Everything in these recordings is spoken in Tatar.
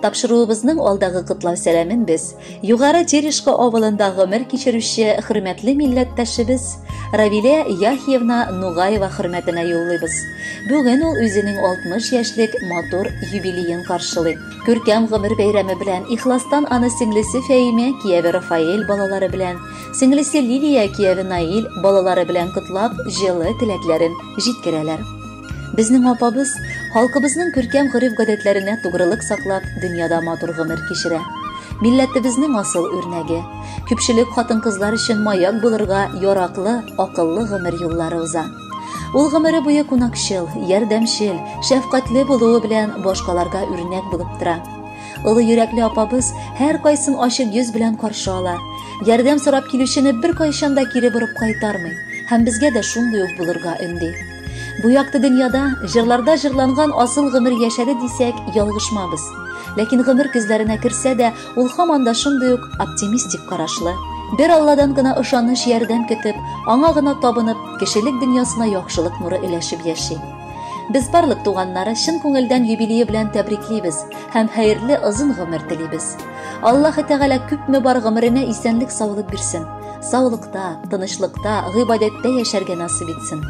Тапшыруыбызның алдагы котлау сәламен без Югары Терешка авылында гомер кичерүче хөрмәтле милләттәшебез Равилә Яхиевна Нугаева хөрмәтенә юллыйбыз. Бүген ул үзенең 60 яшьлек матур юбилеен каршылый. Күркәм гомер бәйрәме белән ихластан аны сеңлесе Фәимә, кияве Рафаэль балалары белән, сеңлесе Лилия, кияве Наил балалары белән котлап, җылы теләкләрен җиткерәләр. Безнең апабыз халкыбызның күркәм гореф-гадәтләренә тугрылык саклап, дөньяда матур гомер кичерә. Милләтебезнең асыл үрнәге. Күпчелек хатын-кызлар өчен маяк булырга яраклы, акыллы гомер юллары уза. Ул гомере буе кунакчыл, ярдәмчел, шәфкатьле булуы белән башкаларга үрнәк булып тора. Олы йөрәкле апабыз һәркайсын ачык йөз белән каршы ала. Ярдәм сорап килүчене беркайчан да кире борып кайтармый һәм безгә дә шундый ук булырга өнди. Бу якты дөньяда җырларда җырланган асыл гомер яшәде дисәк, ялгышмабыз. Ләкин гомер көзләренә керсә дә, ул һаман да шундый ук оптимистик карашлы. Бер Алладан гына ышаныч, ярдәм көтеп, аңа гына табынып, кешелек дөньясына яхшылык нуры өләшеп яши. Без барлык туганнары чын күңелдән юбилее белән тәбриклибез һәм хәерле озын гомер телибез. Аллаһы Тәгалә күпме бар гомеренә исәнлек-саулык бирсен. Саулыкта, тынычлыкта, гыйбадәттә яшәргә насыйп итсен.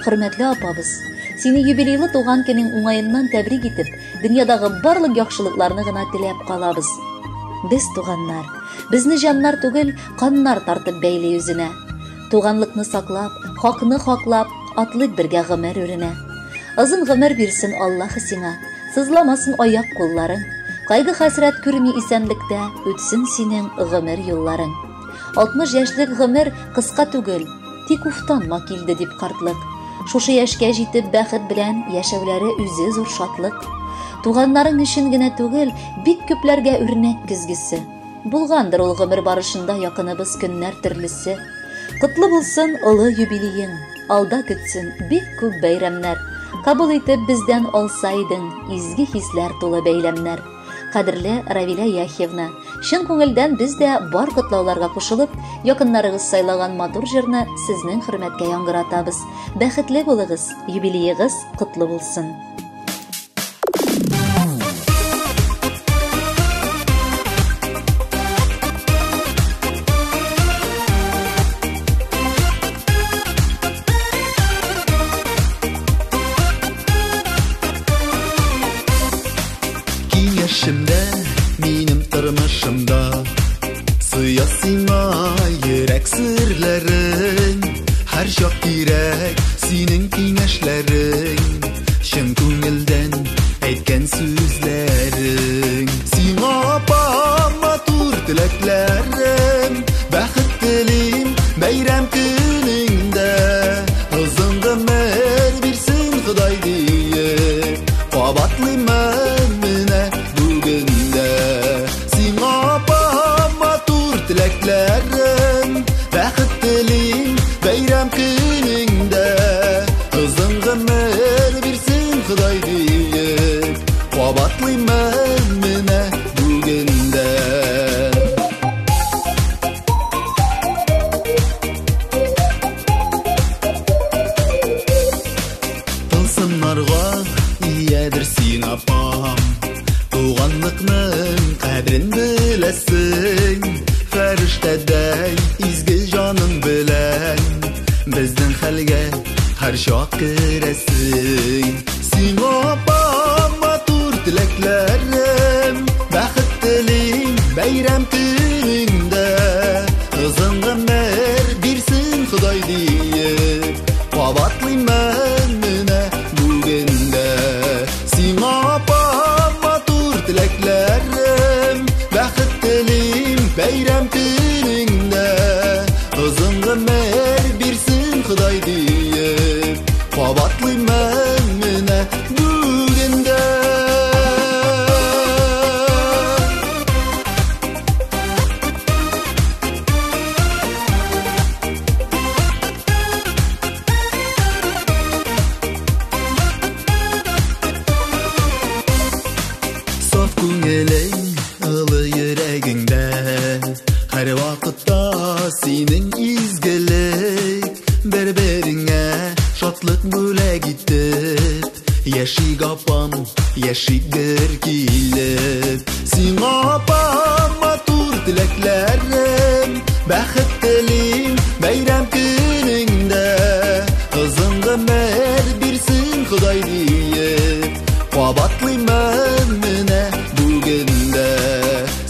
Хөрмәтле апабыз, сине юбилейлы туган көнең уңаеннан тәбрик итеп, дөньядагы барлык яхшылыкларны гына теләп калабыз. Без туганнар. Безне җаннар түгел, каннар тартып бәйли үзенә. Туганлыкны саклап, хакны хаклап, атлыйк бергә гомер үренә. Озын гомер бирсен Аллаһы сиңа, сызламасын аяк-кулларың. Кайгы-хәсрәт күрми исәнлектә үтсен синең гомер юлларың. 60 яшьлек гомер кыска түгел, тик уфтанма килде дип картлык. Шушы яшькә җитеп бәхет белән яшәүләре үзе зур шатлык. Туганнарың өчен генә түгел, бик күпләргә үрнәк көзгесе. Булгандыр ул гомер барышында якыныбыз көннәр төрлесе. Котлы булсын олы юбилеең, алда көтсен бик күп бәйрәмнәр. Кабул итеп бездән алса идең изге хисләр тулы бәйләмнәр. Кадерле Равилә Яхьевна, чын күңелдән без дә бар котлауларга кушылып, якыннарыгыз сайлаган матур җырны сезнең хөрмәткә яңгыратабыз. Бәхетле булыгыз, юбилеегыз котлы булсын! Киңәшемдә, минем тормышымда Сыя сиңа йөрәк серләрең. Һәр чак кирәк синең киңәшләрең, чын күңелдән әйткән сүзләрең. Сиңа, апам, матур теләкләрем, бәхет телим бәйрәм көнеңдә. Озын гомер бирсен Ходай диеп, кабатлыймын менә бүген дә. Сиңа, апам, матур теләкләрем, бәхет телим бәйрәм көнеңдә. Озын гомер бирсен Ходай диеп, кабатлыймын менә бүген дә. Тылсымнарга иядер син, апам, туганлыкның кадерен беләсең. Фәрештәдәй изге җаның белән безнең хәлгә һәр чак керәсең. Сиңа, апам, матур теләкләрем, бәхет телим бәйрәм көнеңдә. Озын гомер бирсен Ходай диеп, кабатлыймын менә бүген дә. Сиңа, апам, матур теләкләрем, бәхет телим бәйрәм көнеңдә. Озын гомер бирсен Ходай диеп, кабатлыймын менә бүген дә. Саф күңелең, ылы йөрәгеңдә, һәр вакытта синең изгелек. Бер-береңә шатлык бүләк итеп, яшик, апам, Яшик гер килеп. Сиңа, апам, матур теләкләрем, бәхет телим бәйрәм көнеңдә. Озын гомер бирсен Ходай диеп, кабатлыймын менә бүген дә.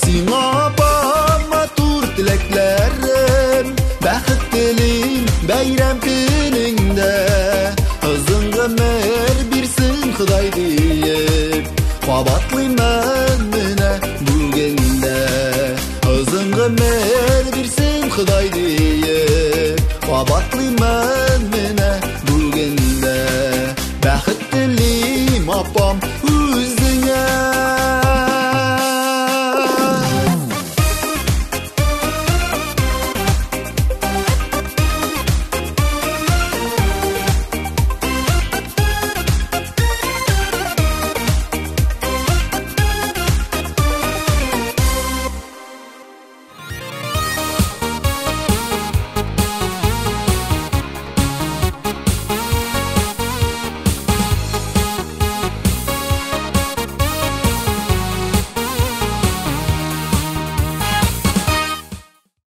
Сиңа, апам, матур теләкләрем, бәхет телим бәйрәм көнеңдә. Озын гомер бирсен Ходай диеп, кабатлыймын.